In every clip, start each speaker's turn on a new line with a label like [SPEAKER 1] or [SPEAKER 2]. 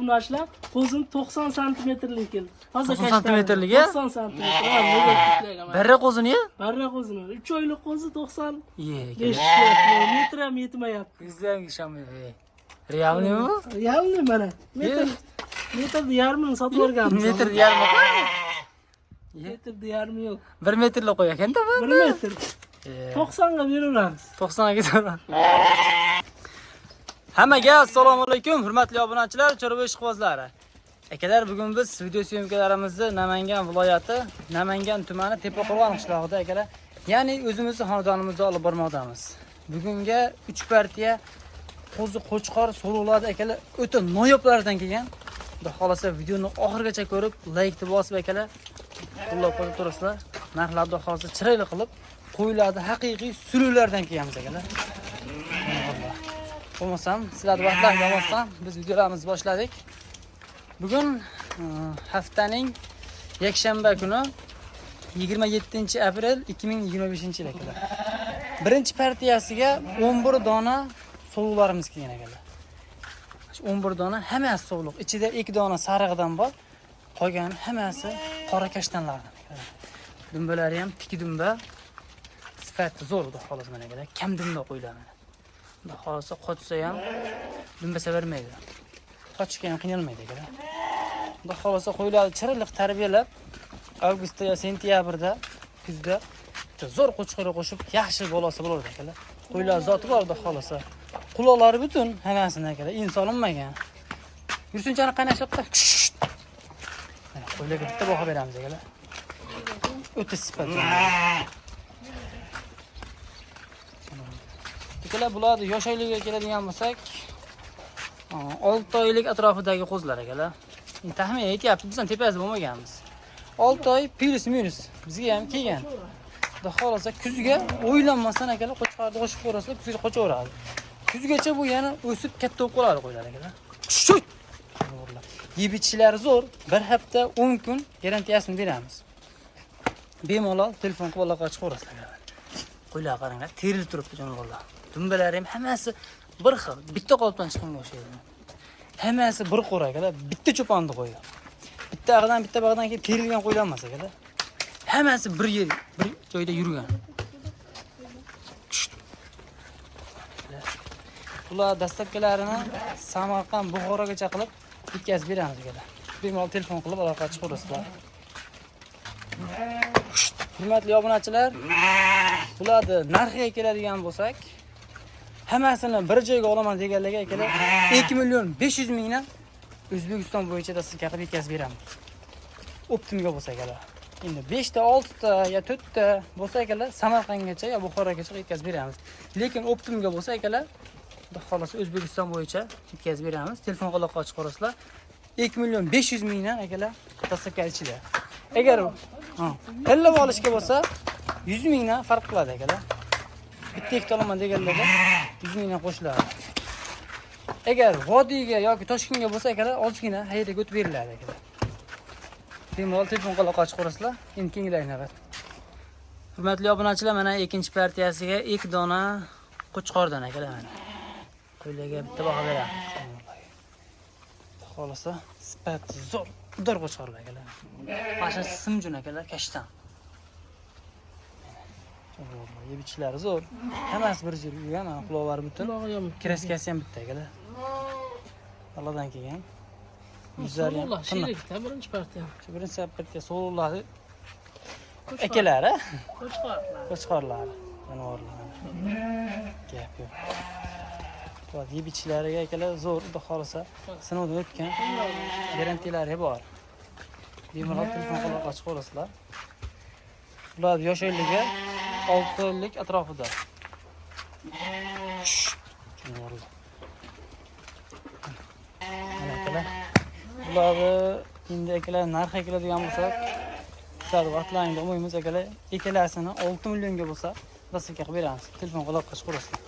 [SPEAKER 1] Obunachilar, qo'zim 90 santimetrlik keldi. Toza
[SPEAKER 2] 90 santimetrlik, a?
[SPEAKER 1] 90 santimetr. Ha, nega tiklagan?
[SPEAKER 2] Barra qo'zini ya?
[SPEAKER 1] Barra qo'zini. 3 oylik qo'zi 95
[SPEAKER 2] Ye,
[SPEAKER 1] metr ham yetmayapti.
[SPEAKER 2] Bizdan ishonmaydi. Realmi bu?
[SPEAKER 1] Realni mana. Metr metrni yarmini sotib yuborganmiz.
[SPEAKER 2] Metr yarmi.
[SPEAKER 1] Metrni yarmi yo'q.
[SPEAKER 2] 1 metrli qo'y ekanda bu.
[SPEAKER 1] 1 metr. 90 ga beraveramiz.
[SPEAKER 2] 90 ga ketaman. Hammaga assalomu alaykum, hurmatli obunachilar, chorva ishqibozlari. Akalar, bugun biz video syomkalarimizni Namangan viloyati, Namangan tumani Tepaqo'rg'on qishlog'ida akalar, ya'ni o'zimizni xonadonimizda olib bormoqdamiz. Bugunga 3 partiya qo'zi qo'chqor so'rovlarni akalar o'ta noyoblardan kelgan. Xudo xolasa videoni oxirigacha ko'rib, like bosib akalar, qo'llab-quvvatlab turasizlar. Narxlarni xudo xolasa chiroyli qilib qo'yiladi, haqiqiy suruvlardan kelganmiz akalar. Bo'lmasam sizlarni vaqtlaringni olmasdan biz videolarimizni boshladik. Bugun haftaning yakshanba kuni 27 aprel 2025 yil akalar. Birinchi partiyasiga 11 dona sovuqlarimiz kelgan akalar. Shu 11 dona hammasi sovuq. Ichida 2 dona sarig'idan bor, qolgani hammasi qora kashtanlardan akalar. Dumbalari ham tik dumba. Sifati zo'r, xudo xohlasa mana akalar. Kam dumba qo'yiladi mana. Xudo xohlasa qochsa ham dumba severmaydi. Qochishga ham qiynalmaydi akalar. Xudo xohlasa qo'ylarni chiroyli tarbiyalab, avgustda yo sentyabrda, kuzda bitta zo'r qo'chqorga qo'shib yaxshi bolasi bo'ladi akalar. Qo'ylar zoti bor xudo xohlasa. Quloqlari butun hammasini akalar, inson olinmagan. Yursinchani qaynashibdi. Mana qo'ylarga bitta baho beramiz akalar. O'ta sifatli. Akalar, bularni yosh oyligiga keladigan bo'lsak, 6 oylik atrofidagi qo'zilar akalar. Endi taxmin aytyapti, biz ham tepasida bo'lmaganmiz. 6 oy plus minus bizga ham kelgan. Xudo xohlasa kuzga o'ylanmasdan akalar qo'chqorni qo'shib qo'yasizlar, kuzga qochaveradi. Kuzgacha bu yana o'sib katta bo'lib qoladi qo'ylar akalar. Shut! Yeb ichishlari zo'r. Bir hafta 10 kun garantiyasini beramiz. Bemalol telefon qilib aloqa chiqaverasizlar. Qo'ylar qaranglar, terilib turibdi jonivorlar. Dumbalari ham hammasi bir xil, bitta qolipdan chiqqanga o'xshaydi. Hammasi bir qo'ra akalar, bitta cho'ponni qo'ydi. Bitta ag'dan, bitta bag'dan kelib terilgan qo'ylar emas akalar. Hammasi bir yer, bir joyda yurgan. Bular dastlabkilarini Samarqand, Buxorogacha qilib yetkazib beramiz akalar. Bemalol telefon qilib aloqa chiqaverasizlar. Hurmatli obunachilar, bularni narxiga keladigan bo'lsak, hammasini bir joyga olaman deganlarga akalar 2 million 500 mingdan O'zbekiston bo'yicha dastlabki qilib yetkazib beramiz. Optimga bo'lsa akalar. Endi 5 ta, 6 ta yo 4 ta bo'lsa akalar Samarqandgacha yo Buxorogacha yetkazib beramiz. Lekin optimga bo'lsa akalar, xudo xolasa O'zbekiston bo'yicha yetkazib beramiz. Telefon aloqa chiqarasizlar. 2 million 500 mingdan akalar dastlabki ichida. Agar tanlab olishga bo'lsa 100 mingdan farq qiladi akalar. Bitta ikkita olaman deganlarga 100 mingdan qo'shiladi. Agar vodiyga yoki Toshkentga bo'lsa akalar ozgina xayrga o'tib beriladi akalar. Bemalol telefon aloqa chiqarasizlar. Endi keyingilar navbat. Hurmatli obunachilar, mana ikkinchi partiyasiga 2 dona qo'chqordan akalar mana. Qo'ylarga bitta baho beramiz. Xolasa sifat zo'r, udar qo'chqorlar akalar. Mana shu simjun akalar, kashtan. Yeb ichishlari zo'r. Hammasi bir joyda yurgan, mana quloqlari butun.
[SPEAKER 1] Qulog'i ham
[SPEAKER 2] Kraskasi ham bitta akalar. Allohdan kelgan. Yuzlari ham
[SPEAKER 1] Sovuqlar,
[SPEAKER 2] tiniq.
[SPEAKER 1] sherikda birinchi partiya.
[SPEAKER 2] Shu birinchi partiya sovuqlari akalari,
[SPEAKER 1] Qo'chqorlar.
[SPEAKER 2] qo'chqorlari, jonivorlar. Gap yo'q. Bular yeb ichishlariga akalar zo'r, xudo xohlasa sinovdan o'tgan. Garantiyalari bor. Bemalol telefon qilib aloqa chiqaverasizlar. Bular yosh oyligi 6 oylik atrofida. Jonivorlar. Mana akalar. Bularni endi akalar narxiga keladigan bo'lsak, sizlarni vaqtlaringni olmaymiz akalar. Ikkalasini 6 millionga bo'lsa, dastlabki qilib beramiz. Telefon qilib aloqa chiqaverasizlar.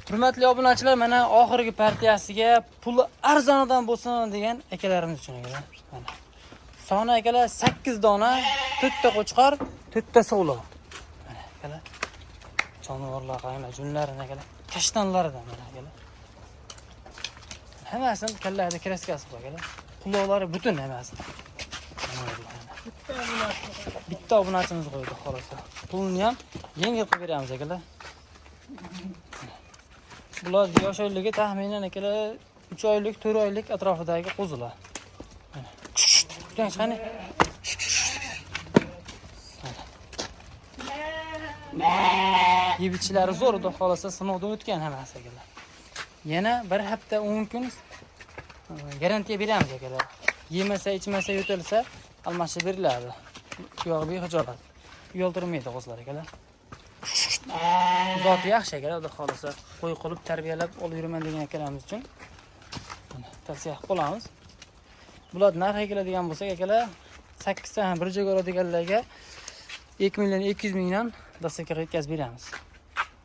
[SPEAKER 2] Hurmatli obunachilar, mana oxirgi partiyasiga puli arzonidan bo'lsin degan akalarimiz uchun akalar. Mana. Soni akalar 8 dona, 4 ta qo'chqor, 4 ta sovliq. Mana akalar. Jonivorlar qaranglar, junlarini akalar. Kashtanlaridan mana akalar. Hammasini kallalarida краска si bor akalar. Quloqlari butun hammasini.
[SPEAKER 1] Bitta obunachini.
[SPEAKER 2] Bitta obunachimiz qo'ydi xolos. Pulni ham yengil qilib beramiz akalar. Bular yosh oyligi taxminan akalar 3 oylik, 4 oylik atrofidagi qo'zilar. Mana. Kutang qani. Yeb ichishlari zo'r, xudo xohlasa sinovdan o'tgan hammasi akalar. Yana bir hafta 10 kun garantiya beramiz akalar. Yemasa, ichmasa, yo'talsa almashib beriladi. Buyog'i bexijolat. Uyaltirmaydi qo'zilar akalar. Zoti yaxshi akalar, xudo xohlasa qo'y qilib tarbiyalab olib yuraman degan akalarimiz uchun mana tavsiya qilib qolamiz. Bular narxiga keladigan bo'lsak akalar, 8 ta ham bir joyga oladiganlarga 2 million 200 mingdan доставка ga yetkazib beramiz.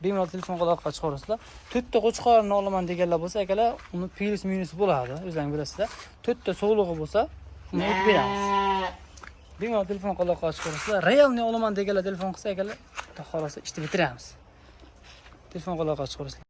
[SPEAKER 2] Bemalol telefon qilib aloqaga chiqaverasizlar. 4 ta qo'chqorni olaman deganlar bo'lsa akalar, uni плюс минус bo'ladi, o'zlaring bilasizlar. 4 ta sog'lig'i bo'lsa, uni o'tib beramiz. Bemalol telefon qilib aloqaga chiqaverasizlar. Реальный olaman deganlar telefon qilsa akalar, xudo xohlasa ishni bitiramiz. Telefon qilib aloqaga chiqaverasizlar.